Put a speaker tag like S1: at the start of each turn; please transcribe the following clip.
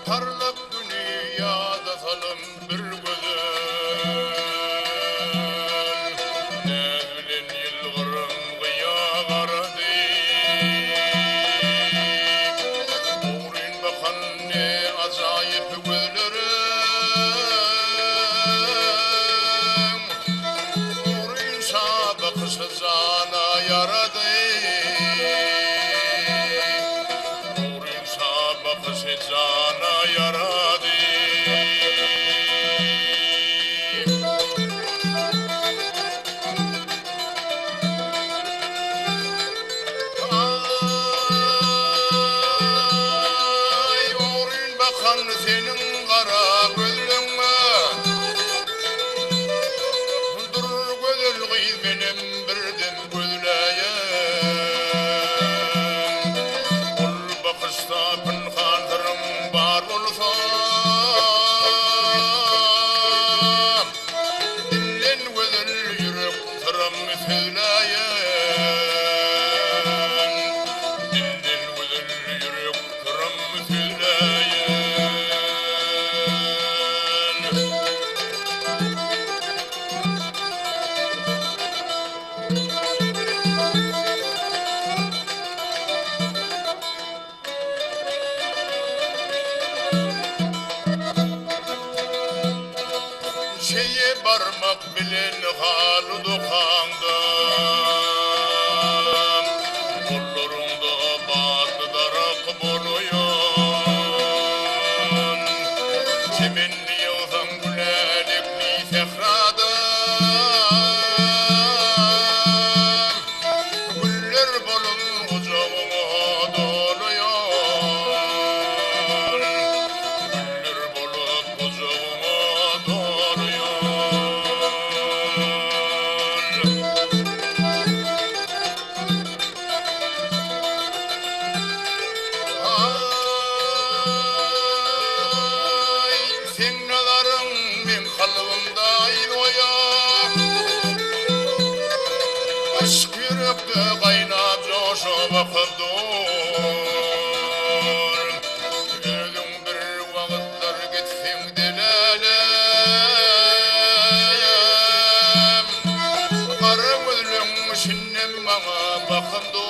S1: Parlak güni ýada salym bir gözel. Näz bilen ýylgyran gyýa garady. Ogryn bakan ne ajaýyp gözleriň. Ogryn şa bakyşy jana ýarady. Ogryn şa bakyşy jana ýarady. Aý, ogryn bakan seniň gara gözleňňe. Dur gözel gyz menem birdem gözläýen. Ol bakyşda pynhan syryň bar bolsa. Dilden gözel ýürek syrym sözläýen. Dilden gözel ýürek syrym sözläýen. Şeýe barmak bilen haly dokaňda, Gollaryňda batly darak bolaýan. Çemenli ýygsaň gülälekli sährada, Güller bolup gujagyňa dolaýan. Güller bolup gujagyňa dolaýan. Aý, seň nazaryň meň kalbymda yz goýar. Yşk ýürekde gaýnap joşa bakyp dur. Özüň bir wagtlar gitseň delälem. Gara gözleň şindem maňa bakyp dur.